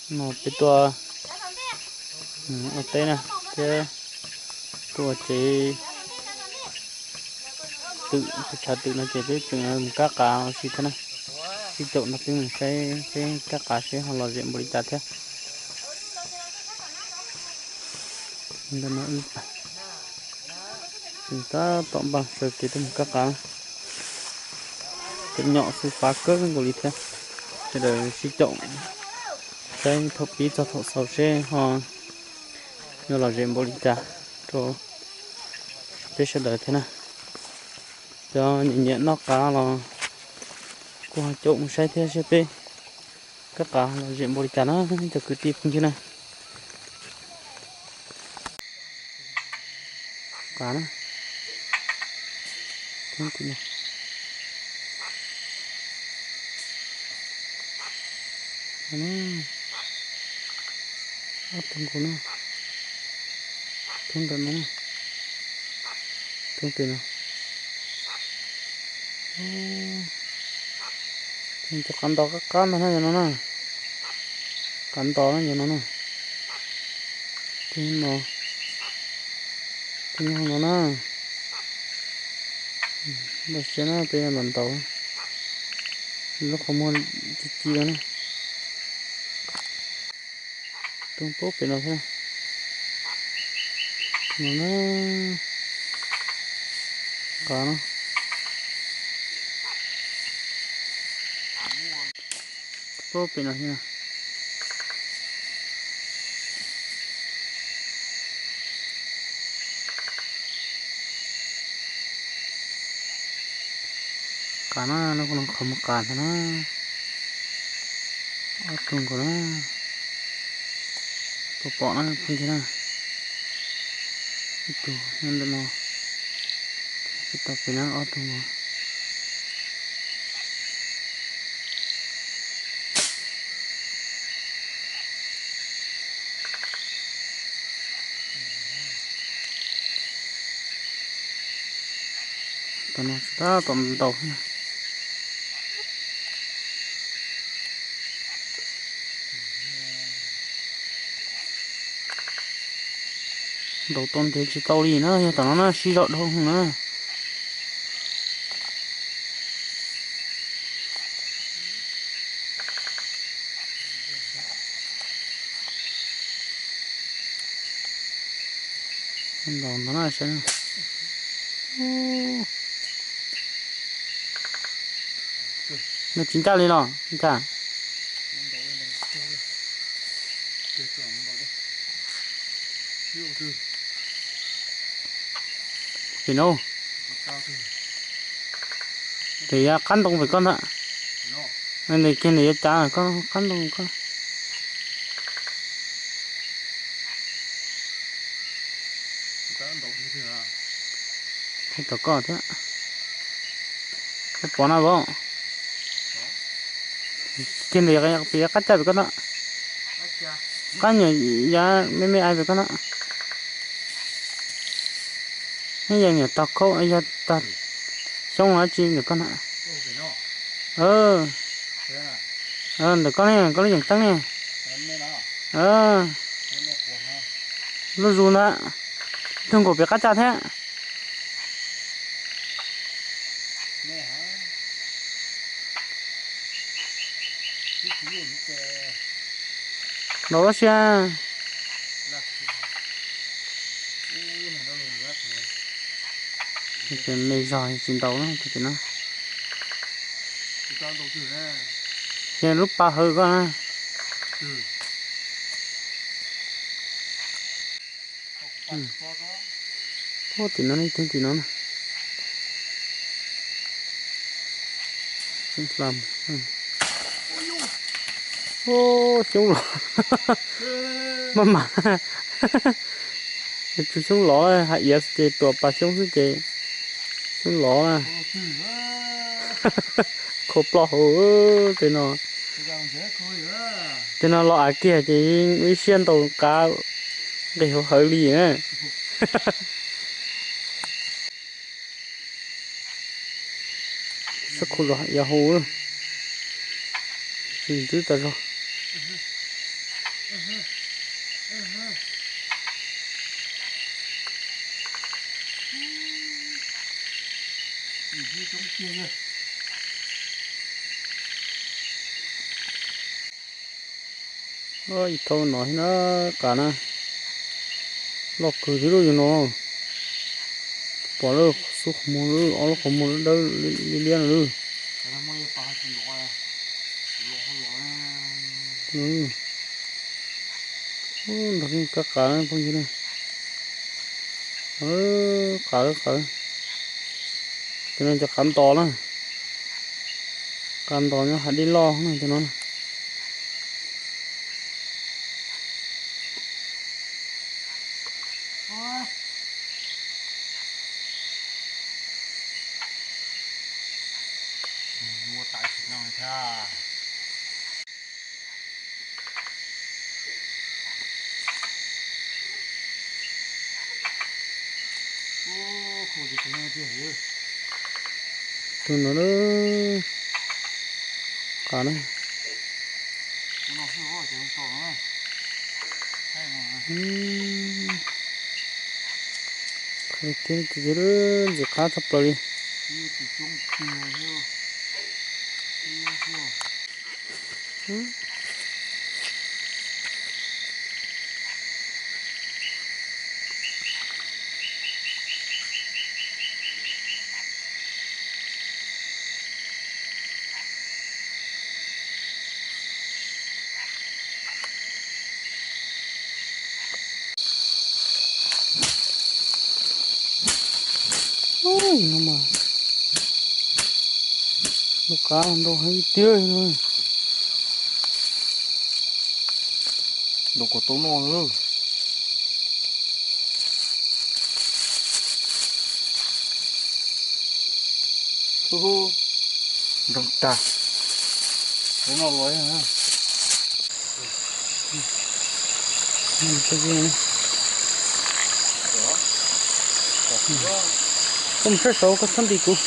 No peb tuaj ua teb na, thiab tuaj ua tsev twm, tus tshav twm no ces peb tseem mus kab qav ua si thiab na. Sib caum no peb mus saib seb kab qav seb ho lom zem npaum li cas thiab. Ntawm no wb tseem tab tom npaj sawv kev tuaj mus kab qav. Cov nyom xwb fav kawg nkaus li thiab. Sawv daws sib caum saib thaum pib txog thaum xaus seb ho yuav lom zem npaum li cas rau peb sawv daws thiab na. Cov nyiam nyiam noj qav los kuj ho caum mus saib thiab seb peb kab qav lom zem npaum li cas na, cov kwv tij phooj ywg na. Qav na. Thoob tim no. Ob tug nkaus na. Thoob ntawm no. Thoob tim no. Cov qav ntos qab qab ntag na yog no na. Qav ntos na yog no na. Tig no, tig no na. Npaj siab na, tej ntaus ntaus, lub qhov muag ci ci no na. Tuaj pab pem no thiab. No na, qav no. Pab pem no thiab. Qav na, lub qhov muag qav ntag na. Ob tug nkaus na. Pom pom na phooj ywg na. Ib tug nyob ntawm no, ib tug pem no ob tug nkaus. Tom no tab tom ntaus. Ntaus tau ntev tsis tau li na, yog tom no na sib zog dhau na. Ntaus ntawd na saib. Nws tsis ncaj li los ncaj. Pem no, pem yav qab ntoo pem koj ntag. Nws kiag nws yuav cav koj qab ntoo koj. Tom koj thiab. Koj pom na vauv. Kiag ntawm pem qab caj pem koj ntag. Qab nyuam yav me me ai pem koj ntag. Neb yog niam tog khaub yog tog xyoob los dab tsi ntawm koj ntag. Ntawm koj ne, koj lub yeem teeb ne. Lub zus ntag. Tug nkaus pem qab caj thiab. Ntaus lub sia. Me zog tsis ntaus na, tus tim no. Ces lub pas hawv koj na. Tim no, tim no na. Xyoob los. Maj mam. Tsis xyoob lov, hais iav xwb ces tuam pas xyoob xwb ces xyoob lov na. Kho ploj hauv tej no. Tej no los av kiag ces ib siab ntaus qav nqis hauv hawv li na. Sab khu zog iav hauv. Tsis ntxwb tas zog. Ib thauj no na, qas na, loj kawg li lub yus no. Pom lawm xub qhov muag lawm, ob lub qhov muag dawb liab liab no lawm. Nrog kab qas phooj ywg na. Qas, qas. Cov no cov qas ntos na. Qas ntos nyob hav dej loj na cov no. Tus no na, qas na. Qhov tiag tiag ntxim qab tshaj plaws li. Ub, no mas ntau qab ntau heev tiag no. Ntau kom tau noj lawm. Nroo tag. Ua no los. Koj mus saib saud koj txhob nti kuv.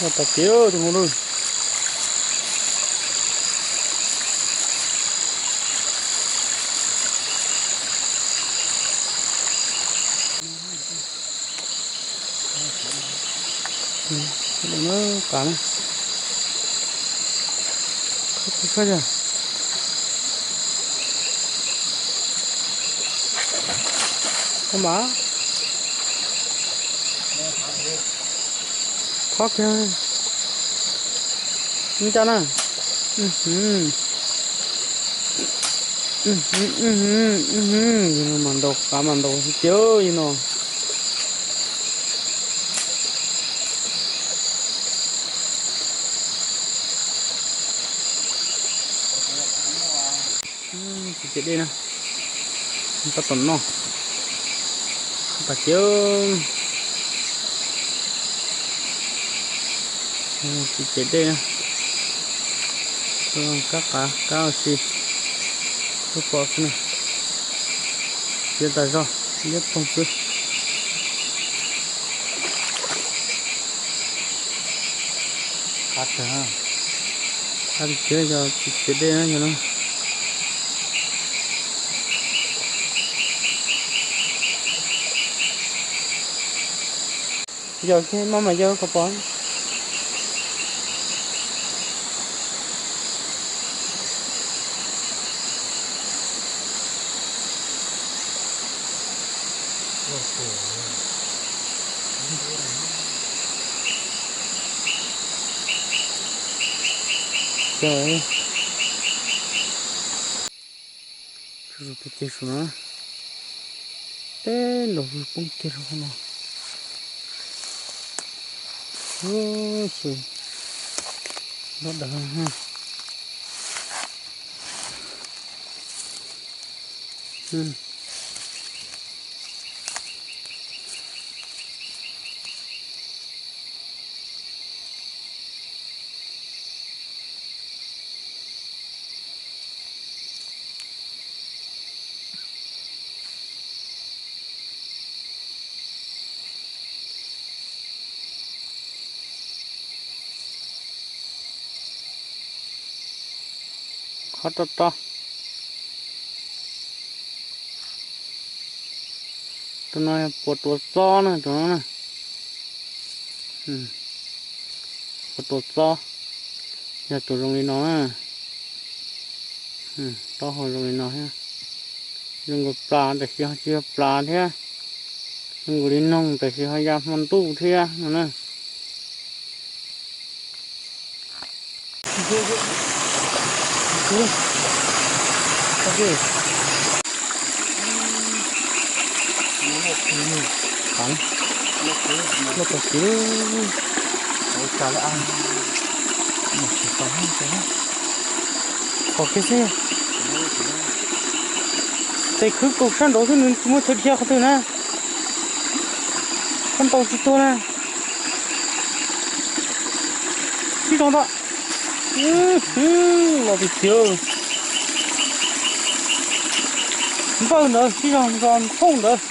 Ua tas kev tus no lawm. Qas na. Khob yog. Khob mas. Khob kiag. Ncaj na. Mas ntaus qab mas ntaus tiag li no. Txiv tes dej na, tab tom noj. Qab tas kev. Txiv tes dej na, kab qas kab ua si, lub pom xwb na, txiav tas zog, liab ploog xwb. Qab tag, qab tiag tiag yog txiv tes dej na yog no. Yog maj mam yog kom pom. Tsuas tus ceg saum no, teb nrog poob kiag rau hauv no. Ub, nplob daws. Qhov roj roj. Tus no yog puas tua txob na, tus no na. Puas tua txob, yog tus zoo li no na. Taub hau zoo li no thiab. Zoo nkaus plas tab sis ho tsis yog plas thiab. Zoo nkaus li noog tab sis ho ya hmo ntuj thiab no na. Pom kiag xwb. Tes khwv kaum sab nraud xwb nws tsis muaj chaw dhia qhov twg na. Koj ntaus tsis tuag na. Sib zog ntag. Los tiag tiag. Npawg ntawd sib zog zos thooj ntawd.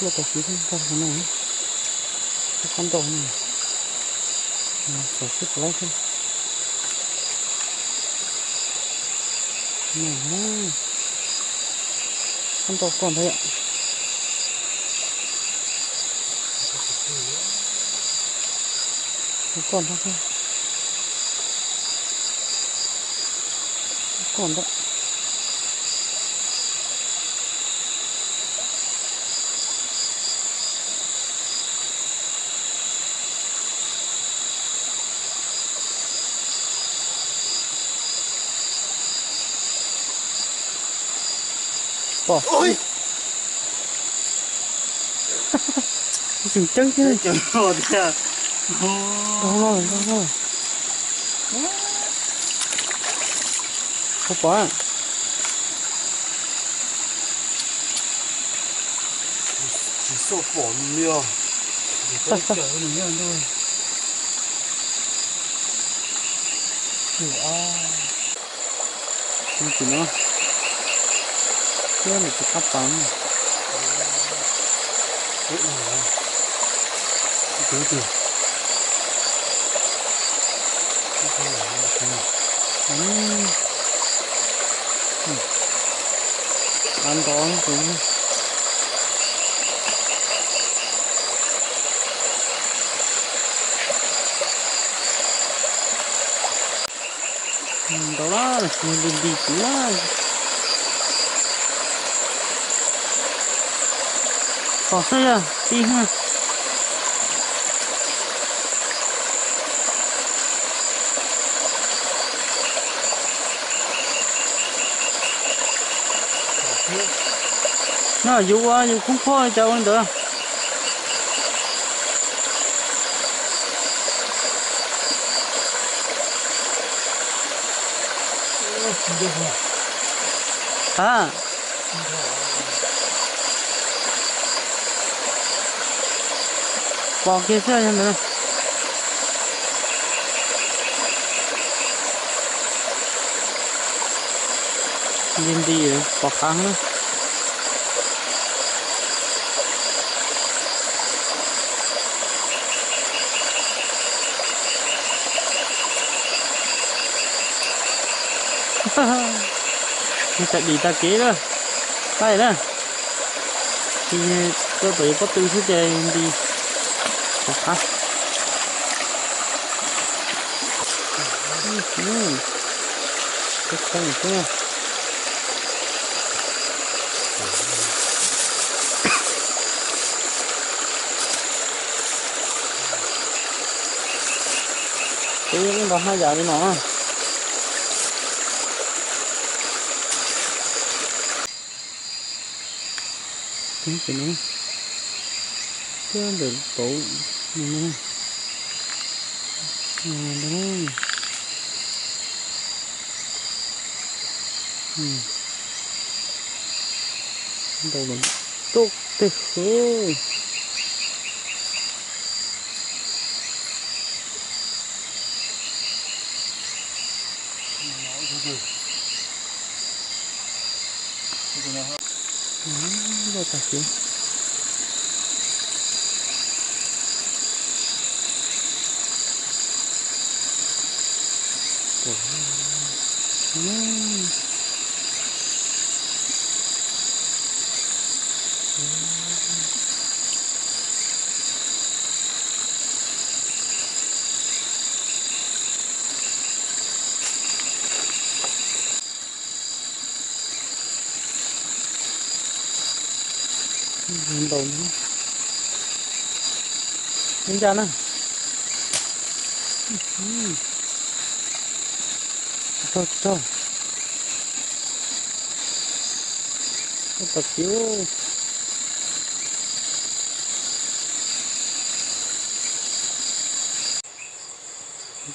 Luaj tau kiv thiab, nkag hauv no, qab ntaus no, xav sib pab xwb. Qab ntaus koj ntag yom. Koj ntag, koj ntag. Pom. Tseem ceeb thiab. Nrog no, nrog no. Koj pom. Tsis xauj pom li os. Tsis tau caws nws nyob ntuj. Tim no thiab lawm tus qab pas no. Qab nto tus. Ntau lawm, nti nti kuv. Pom xwb yog tib. No yus ua yus khoob khuab cas ua li ntawd. Ha, pom kiag xwb yog ntawd. Nti nti pom qab na. Tsis tas dim tag kev lawm, taij na. Tsis tuaj tom yuav pob tw xwb ces nti pom qab. Tib kheej xwb. Twb nto haj yam li no. Thiab ntawm pauv no, Ntau, ntau teg hwv. Loj tag kev. Ntau, ib ncaj na. Tsis raug, tsis raug. Loj tag kev.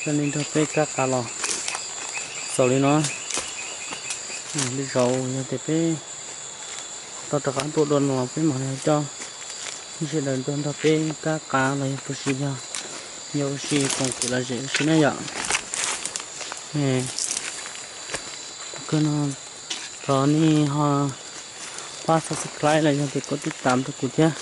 Coj nej nrog peb kab qav los xaus li no. Lwm zaus yog tias peb tau rov qab tuaj dua no peb mam li coj nej sawv daws nrog, nrog peb kab qav los yog puas tsis yog, yog ua si koom kwm lom zem ua si na yom. Thaum kawg no thov nej ho pab subscribe los yog tias kov tib tam rau kuv thiab.